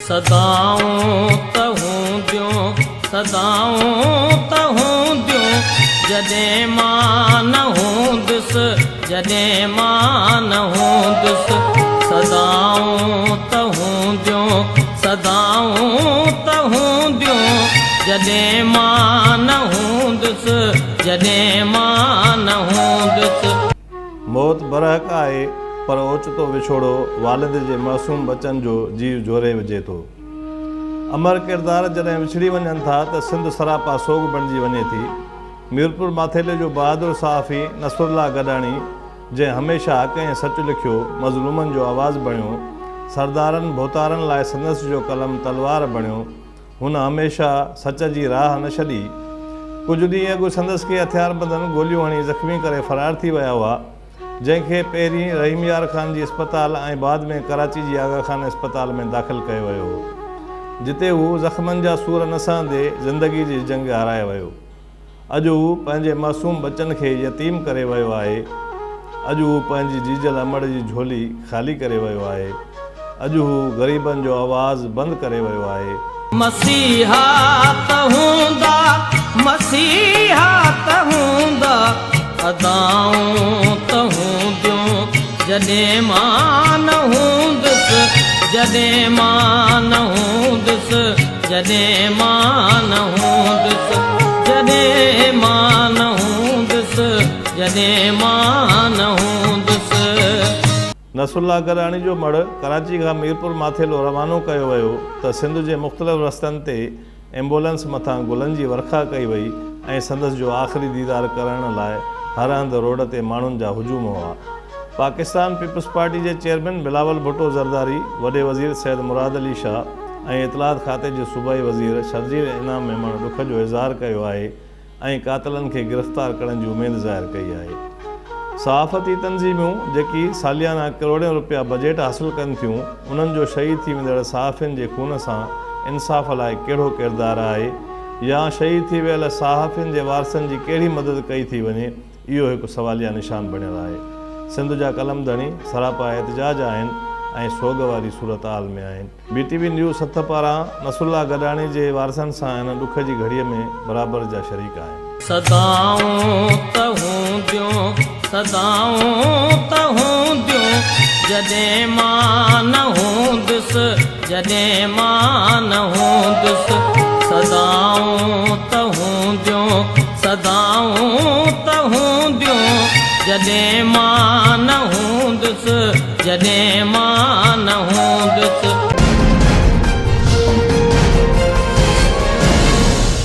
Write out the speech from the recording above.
صدائون ته هونديون، صدائون ته هونديون، جڏهن مان نه هوندس، جڏهن مان نه هوندس. صدائون ته هونديون، صدائون ته هونديون، جڏهن مان نه هوندس، جڏهن مان نه هوندس. موت برحق آهي پر اوچتو وڇوڙو والد جي معصوم ٻچن جو جيء جهوري وجهي ٿو. امر ڪردار جڏهن وڇڙي وڃن ٿا ته سنڌ سراپا سوڳ بڻجي وڃي ٿي. ميرپور ماٿيلي جو بهادر صحافي نصرالله گڏاڻي جنهن هميشه حق ۽ سچ لکيو، مظلومن جو آواز بڻيو، سردارن ڀوتارن لاء سندس جو قلم تلوار بڻيو، هن هميشه سچ جي راهه نه ڇڏي. ڪجهه ڏينهن اڳ سندس کي هٿياربندن گوليون هڻي زخمي ڪري فرار ٿي ويا هئا، جنهن کي پهرين رحيم يار خان جي اسپتال ۽ بعد ۾ ڪراچي جي آغا خان اسپتال ۾ داخل ڪيو ويو هو، جتي هو زخمن جا سور نه سهندي زندگي جي جنگ هارائي ويو. اڄ هو پنهنجي معصوم ٻچن کي يتيم ڪري ويو آهي. اڄ هو پنهنجي جيجل امڙ جي جهولي خالي ڪري ويو آهي. اڄ هو غريبن جو آواز بند ڪري ويو آهي. مسيحا ته هوندا، مسيحا ته هوندا، ادائون ته هونديون، جڏهن مان نه هوندس، جڏهن مان نه هوندس. جڏهن مان نه هوندس، جڏهن مان نه هوندس، جڏهن مان نه هوندس. نصرالله گڏاڻي جو مڙهه ڪراچي کان ميرپور ماٿيلو روانو ڪيو ويو ته سنڌ جي مختلف رستن تي ايمبولنس مٿان گلن جي ورکا ڪئي وئي ۽ سندس جو آخري ديدار ڪرڻ لاء هر هنڌ روڊ تي ماڻهن جا هجوم هئا. پاڪستان پيپلز پارٽي جي چيئرمين بلاول ڀٽو زرداري، وڏي وزير سيد مراد علي شاهه ۽ اطلاعات کاتي جي صوبائي وزير شرجيل انعام ميمڻ ڏک جو اظهار ڪيو آهي ۽ قاتلن کي گرفتار ڪرڻ جي اميد ظاهر ڪئي آهي. صحافتي تنظيمون جيڪي ساليانا ڪروڙين رپيا بجيٽ حاصل ڪن ٿيون انهن جو شهيد ٿي ويندڙ صحافين جي خون سان انصاف لاء ڪهڙو ڪردار آهي يا شهيد ٿي ويل صحافين جي وارثن جي ڪهڙي مدد ڪئي ٿي وڃي اهو هڪ سواليه نشان بڻيل آهي. سنڌ جا قلم ڌڻي سراپا احتجاج آهن ۽ سوڳ واري صورتحال ۾ آهن. بي ٽي وي نيوز 7 پاران نصرالله گڏاڻي جي وارثن سان هن ڏک جي گهڙيء ۾ برابر جا شريڪ آهن. صدائون ته هونديون، صدائون ته هونديون، جڏهن مان نه هوندس، جڏهن مان نه هوندس. صدائون ته هونديون، صدائون ته هونديون، جڏهن مان نه هوندس، جڏهن مان نه هوندس.